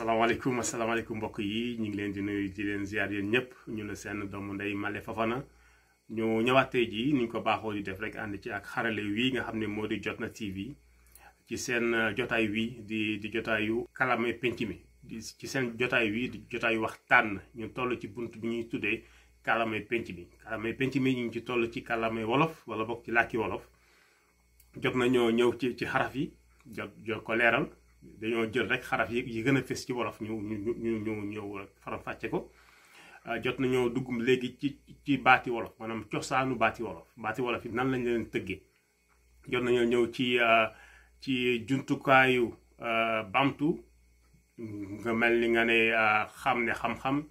asalaamaaleykum mbokk yi ñu ngi leen di nuyu di leen ziar yéen ñëpp ñu la seen doomu ndey Male Fafana ñu ñëwaat tey jii ni ñu ko baaxoo di def rek ànd ci ak xarale wii nga xam ne moo di Jotna TV ci seen jotaay wi di jotaayu kalame penc mi ci seen jotaay wi di jotaayu waxtaan ñu toll ci bunt bi ñuy tuddee kalame penc mi ñu ngi ci toll ci kalame wolof wala bokk ci làkki wolof jot nañoo ñëw ci xaraf yi jot ko leeral. dañoo jël rek xaraf yi gën a fës ci wolof ñu ñëw faram fàcce ko jot nañoo dugg léegi ci baati wolof maanaam cosaanu baati wolof yi nan lañ leen tëggee jot nañoo ñëw ci juntukaayu bamtu nga mel ni nga ne xam ne xam-xam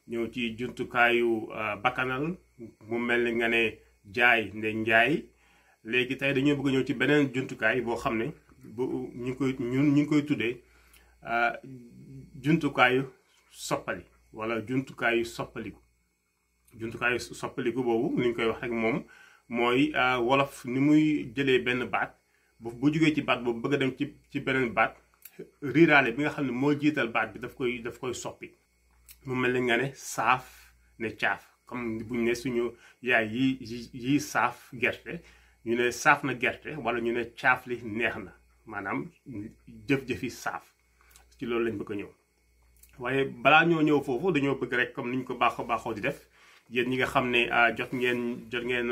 ñëw ci juntukaayu bakkanal mu mel ni nga ne jaay nde njaay léegi tey dañoo bëgg ñëw ci beneen juntukaay boo xam ne ñu ngi koy tuddee juntukaayu soppali wala juntukaayu soppaliku boobu ni ñu koy wax rek moom mooy wolof ni muy jëlee benn baat bu jógee ci baat boobu bëgg a dem ci beneen baat riiraale bi nga xam ne moo jiital baat bi daf koy soppi mu mel ni nga ne saaf ne caaf comme buñ ne suñu yaay yi saaf gerte ñu ne saaf na gerte wala ñu ne caaf li neex na maanaam jëf-jëfi saaf ci loolu lañ bëgg a ñëw waaye balaa ñoo ñëw foofu dañoo bëgg rek comme niñ ko baaxoo di def yéen ñi nga xam ne jot ngeen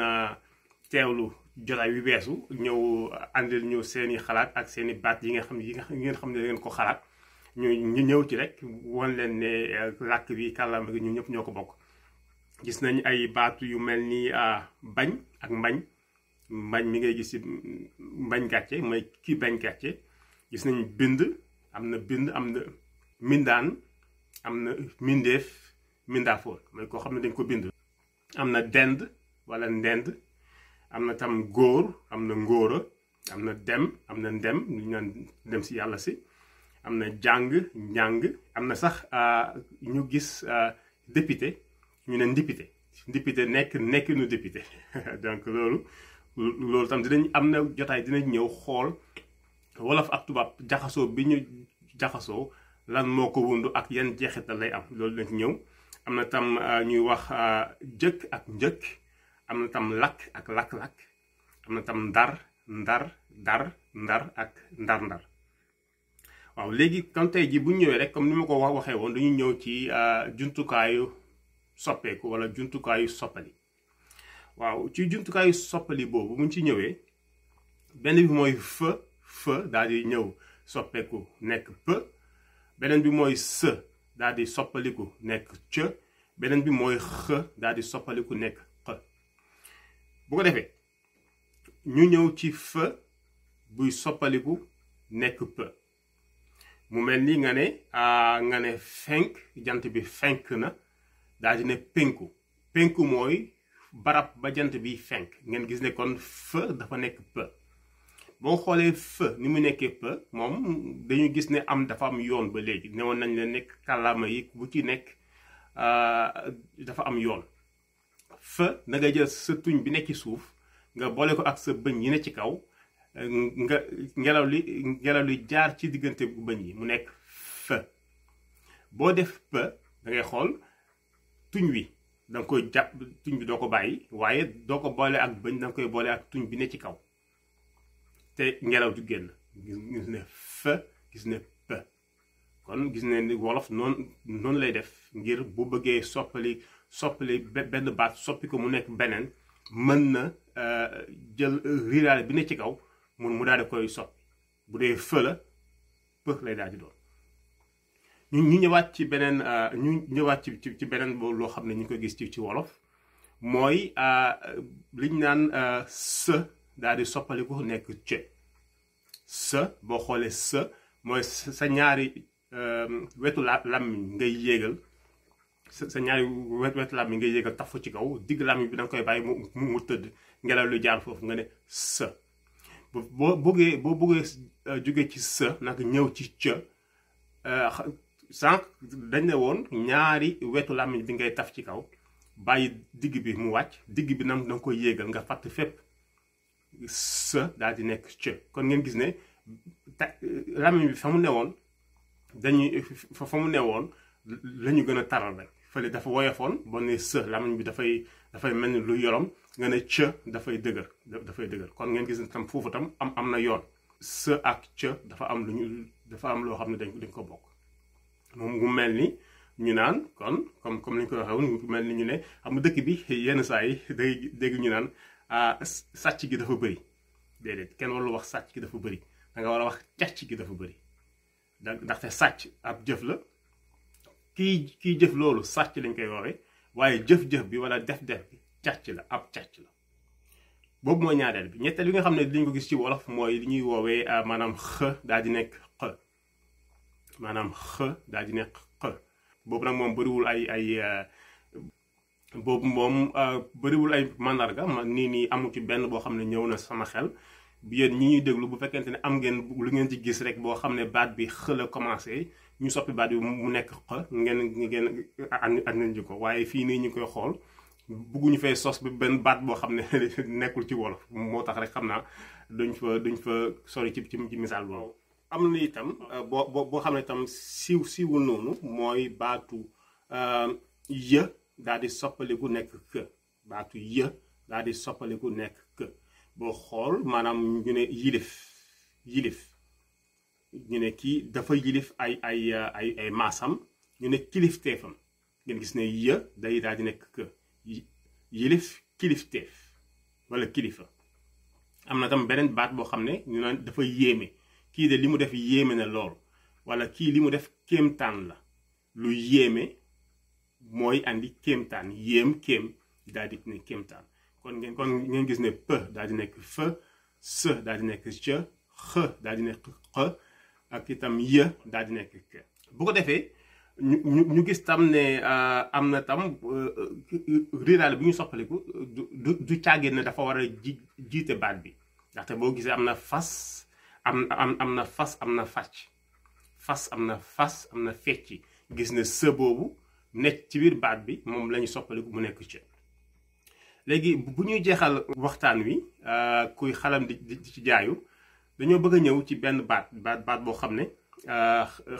teewlu jotaay wi weesu ñëw àndil ñu seeni xalaat ak seeni baat yi ngeen xam ne ngeen ko xalaat ñu ñëw ci rek won leen ne làkk bi kàllaama gi ñu ñëpp ñoo ko bokk gis nañ ay baatu yu mel ni bañ ak mbañ mi ngay gis ci mbañ gàcce mooy kii bañ gàcce gis nañ bind am na mindaan am na mindaafoon mooy koo xam ne dañ ko bind am na dend wala ndend am na tam góor am na ngóora am na dem am na ndem ñu naan dem si yàlla si am na njàng am na sax ñu gis député ñu ne ndipité nekkinu député donc loolu tam am na jotaay dinañ ñëw xool wolof ak tubaab jaxasoo bi ñu jaxasoo lan moo ko wundu ak yan jeexital lay am loolu lañ ñëw am na tam ñuy wax jëkk ak njëkk am na tam lakk ak lakk-lakk am na tam ndar ak ndar waaw léegi kon tey ji bu ñëwee rek comme ni ma ko waxee woon dañu ñëw ci juntukaayu soppeeku wala juntukaayu soppali waaw ci juntukaayu soppali boobu buñ ci ñëwee benn bi mooy fa daal di ñëw soppeeku nekk p beneen bi mooy s daal di soppaliku nekk c beneen bi mooy x daal di soppaliku nekk x bu ko defee ñu ñëw ci fa buy soppaliku nekk p mu mel ni nga ne fenk jant bi fenk na daal di ne penku mooy barab ba jant bi fenk ngeen gis ne kon fa dafa nekk p boo xoolee fa ni mu nekkee p moom dañu gis ne dafa am yoon ba léegi newoon nañ leen nekk kàllaama yi bu ci nekk dafa am yoon fa da nga jël sa tuñ bi nekk ci suuf nga boole ko ak sa bëñ yi ne ci kaw nga ngelaw li jaar ci diggante bëñ yi mu nekk fa boo def p da ngay xool tuñ wi da nga koy jàpp tuñ bi doo ko bàyyi waaye doo ko boole ak bëñ da nga koy boole ak tuñ bi ne ci kaw te ngelaw du génn gis ne fa gis ne p kon gis ne ni wolof noonu lay def ngir bu bëggee soppali benn baat soppi ko mu nekk beneen mën na jël riiraale bi ne ci kaw mu daal di koy soppi bu dee fa la p lay daal di doon ñu ñëwaat ci beneen loo xam ne ñu ko gis ci wolof mooy liñ naan s daal di soppaliku nekk c boo xoolee s mooy sa ñaari wetu làmmiñ ngay yéegal sa ñaari wetu làmmiñ ngay yéegal tafu ci kaw digg làmmiñ bi da nga koy bàyyi mu tëdd ngelaw lu jaar foofu nga ne s boo bëggee jóge ci s nag ñëw ci c sànq dañ ne woon ñaari wetu làmmiñ bi ngay taf ci kaw bàyyi digg bi mu wàcc digg bi nam da nga koy yéegal nga fàtt fépp s daal di nekk c kon ngeen gis ne làmmiñ bi fa mu newoon dañuy fa mu newoon la ñu gën a taral rek fële dafa woyofoon boo ne së làmmiñ bi dafay mel ni lu yolom nga ne cë dafay dëgër kon ngeen gis ne tam foofu tam am na yoon së ak cë dafa am loo xam ne dañ ko bokk moom mu mel ni ñu naan kon comme ni ñu ko waxee woon mu mel ni ñu ne xam nga dëkk bi yenn saa yi day dégg ñu naan sàcc gi dafa bëri déedéet kenn warul wax sàcc gi dafa bëri da nga war a wax càcc gi dafa bëri ndaxte sàcc ab jëf la kii jëf loolu sàcc lañ koy woowee waaye jëf-jëf bi wala def-def bi càcc la ab càcc la boobu mooy ñaareel bi ñetteel bi nga xam ne dinañ ko gis ci wolof mooy li ñuy woowee maanaam x daal di nekk x maanaam x daal di nekk x boobu nag moom bëriwul ay mandarga nii amul ci benn boo xam ne ñëw na sama xel yéen ñi ñuy déglu bu fekkente ne am ngeen lu ngeen ci gis rek boo xam ne baat bi x la commencé ñu soppi baat bi mu nekk x ngeen and ko waaye fii nii ñu koy xool bugguñu fay sos bi benn baat boo xam ne nekkul ci wolof moo tax rek xam naa duñ fa sori ci misaal boobu. am na itam boo xam ne itam siiwul noonu mooy baatu yë daal di soppaliku nekk kë baatu yë daal di soppaliku nekk kë boo xool maanaam ñu ne yilif ñu ne kii dafa yilif ay maasam ñu ne kilifteefam ngeen gis ne yë day daal di nekk kë yilif kilifteef wala kilifa. am na tam beneen baat boo xam ne ñu naan dafa yéeme kii de li mu def yéeme na lool wala kii li mu def kéemtaan la lu yéeme mooy andi kéemtaan kéem daal di ne kéemtaan kon ngeen gis ne p daal di nekk f s daal di nekk c x daal di nekk x ak itam yë daal di nekk k bu ko defee ñu gis tam ne am na tam riiraale bi ñu soppaliku du càggee ne dafa war a jiite baat bi ndaxte boo gisee am na fas am na fas am na fàcc fas am na fas am na fecci gis ne së boobu nekk ci biir baat bi moom la ñu soppaliku mu nekk ci léegi bu ñuy jeexal waxtaan wi kuy xalam di ci jaayu dañoo bëgg a ñëw ci benn baat boo xam ne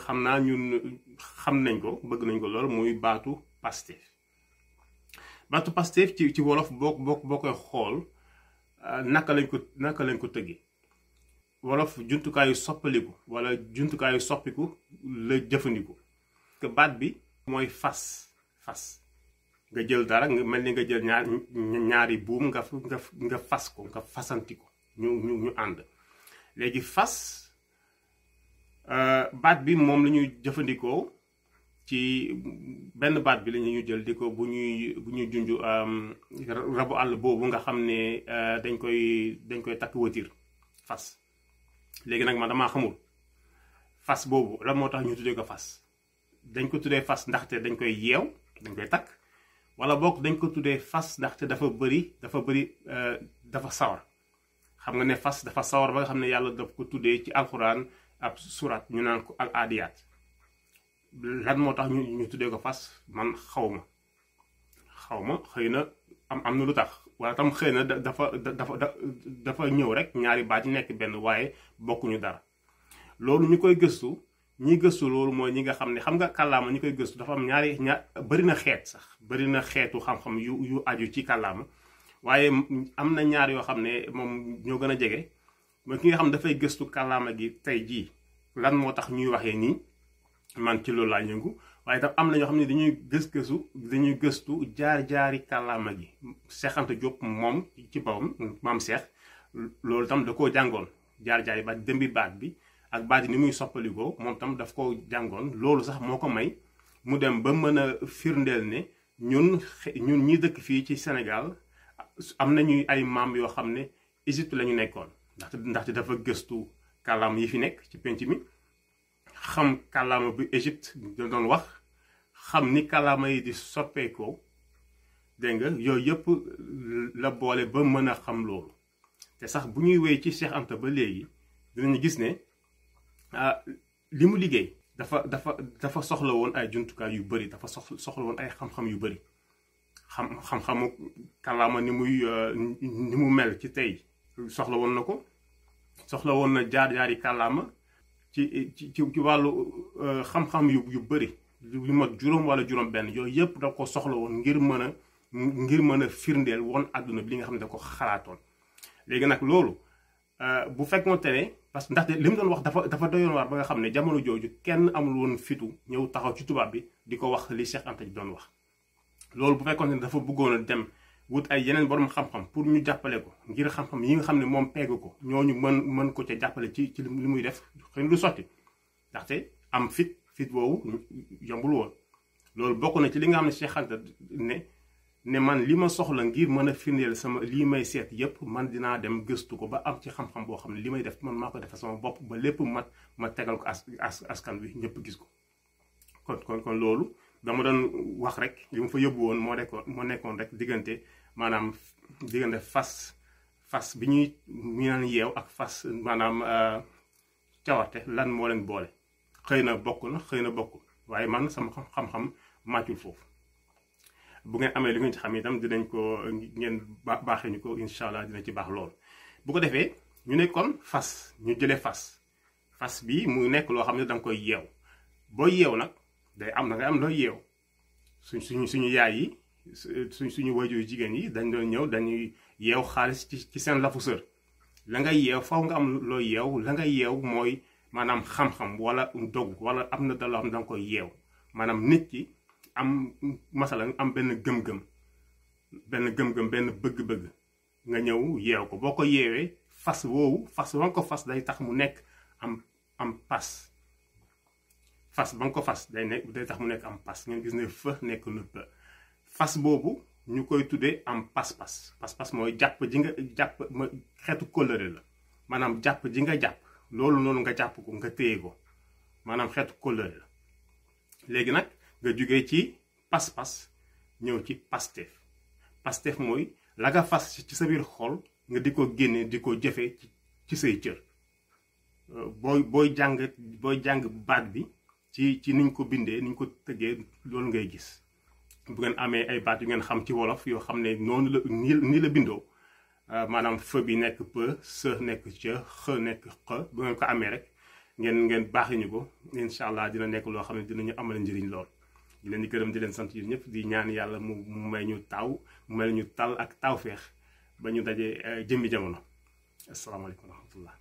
xam naa ñun xam nañ ko bëgg nañ ko lool muy baatu Pastef ci wolof boo koy xool naka lañ ko tëggee wolof juntukaayu soppaliku wala juntukaayu soppiku la jëfandiku que baat bi mooy fas nga jël dara nga mel ni nga jël ñaari buum nga fas ko nga fasanti ko ñu ànd léegi fas baat bi moom la ñuy jëfandikoo ci benn baat bi la ñuy jël di ko bu ñuy junj rabu àll boobu nga xam ne dañ koy takk wëtir fas léegi nag man damaa xamul fas boobu la moo tax ñu tuddee ko fas dañ ko tuddee fas ndaxte dañ koy yeew dañ koy takk wala boog dañ ko tuddee fas ndaxte dafa sawar xam nga ne fas dafa sawar ba nga xam ne yàlla daf ko tuddee ci alxuraan ab surat ñu naan ko al aadiyaat lan moo tax ñu tuddee ko fas man xaw ma xëy na am na lu tax wala tam xëy na dafa ñëw rek ñaari baat yi nekk benn waaye bokkuñu dara loolu ñu koy gëstu ñi gëstu loolu mooy ñi nga xam ne xam nga kàllaama ñi koy gëstu dafa am bari na xeet sax bari na xeetu xam-xam yu aju ci kàllaama waaye am na ñaar yoo xam ne moom ñoo gën a jege mooy ki nga xam dafay gëstu kàllaama gi tey jii lan moo tax ñuy waxee nii man ci loolu laa yëngu waaye tam am na ñoo xam ne dañuy gëstu jaar-jaari kàllaama gi Cheikh Anta Diop moom ci boppam maam Cheikh loolu tam da koo jàngoon jaar-jaari baat dëmbi baat bi ak baat yi ni muy soppalikoo moom tam daf ko jàngoon loolu sax moo ko may mu dem ba mën a firndeel ne ñun ñi dëkk fii ci Sénégal am nañu ay maam yoo xam ne Égypte la ñu nekkoon ndaxte dafa gëstu kàllaama yi fi nekk ci penc mi xam kàllaama bi Égypte da doon wax xam ni kàllaama yi di soppeekoo dégg nga yooyu yëpp la boole ba mën a xam loolu te sax bu ñuy wéy ci Cheikh Anta ba léegi dinañu gis ne li mu liggéey dafa soxla woon ay jumtukaay yu bari dafa soxla woon ay xam-xam yu bari xam-xamu kàllaama ni mu mel ci tey soxla woon na ko soxla woon na jaar-jaari kàllaama ci wàllu xam-xam yu bëri yu mat juróom wala juróom benn yooyu yëpp da ko soxla woon ngir mën a firndeel woon àdduna bi li nga xam ne da ko xalaatoon. léegi nag loolu bu fekkoonte ne parce que ndaxte li mu doon wax dafa doyoon waar ba nga xam ne jamono jooju kenn amul woon fitu ñëw taxaw ci tubaab bi di ko wax li Cheikh Anta doon wax. loolu bu fekkoon ne dafa bëggoon a dem wut ay yeneen borom xam-xam pour ñu jàppale ko ngir xam-xam yi nga xam ne moom pegg ko ñooñu mën ko ca jàppale ci li muy def xëy na du sotti ndaxte am fit boobu yombul woon. loolu bokk na ci li nga xam ne Cheikh Anta ne man li ma soxla ngir mën a firndeel sama lii may seet yépp man dinaa dem gëstu ko ba am ci xam-xam boo xam ne li may def man maa ko defee sama bopp ba lépp ma tegal ko askan wi ñëpp gis ko. kon loolu dama doon wax rek li mu fa yóbbu woon moo nekkoon rek diggante fas bi ñuy naan yeew ak fas maanaam cawarte lan moo leen boole. xëy na bokk na xëy na bokkul waaye man sama xam-xam màccul foofu. bu ngeen amee li ngeen ci xam itam dinañ ko ngeen baaxee ñu ko incha allah dina ci baax lool. bu ko defee ñu ne kon ñu jëlee fas bi mu nekk loo xam ne da nga koy yeew boo yeew nag da ngay am looy yeew suñu yaay yi suñu waajur jigéen yi dañ doon ñëw dañuy yeew xaalis ci seen lafu sër. la ngay yeew faw nga am looy yeew la ngay yeew mooy maanaam xam-xam wala dogg wala am na da loo xam ne da nga koy yeew maanaam nit ki am masalan am benn gëm-gëm benn bëgg-bëgg nga ñëw yeew ko boo ko yeewee fas ba nga ko fas day tax mu nekk am pas fas ba nga ko fas day tax mu nekk am pas ngeen gis ne fa nekk nu fas boobu ñu koy tuddee am pas mooy jàpp ji nga jàpp xeetu kóllëre la maanaam jàpp ji nga jàpp loolu noonu nga jàpp ko nga téye ko maanaam xeetu kóllëre la. léegi nag nga jógee ci pas-pas ñëw ci Pastef mooy la nga fas ci sa biir xol nga di ko génne di ko jëfe ci say cër. booy jàng baat bi ci niñ ko bindee niñ ko tëggee loolu ngay gis. bu ngeen amee ay baat yu ngeen xam ci wolof yoo xam ne noonu la nii la bindoo maanaam fë bi nekk peu së nekk ca xë nekk xë bu ngeen ko amee rek ngeen baaxee ñu ko incha allah dina nekk loo xam ne dinañu amal njëriñ lool. di leen di gërëm di leen sant yéen ñëpp di ñaan yàlla mu may ñu mu may ñu tal ak tawféex ba ñu daje jëmmi jamono asalaamaaleykum wa rahmatullah.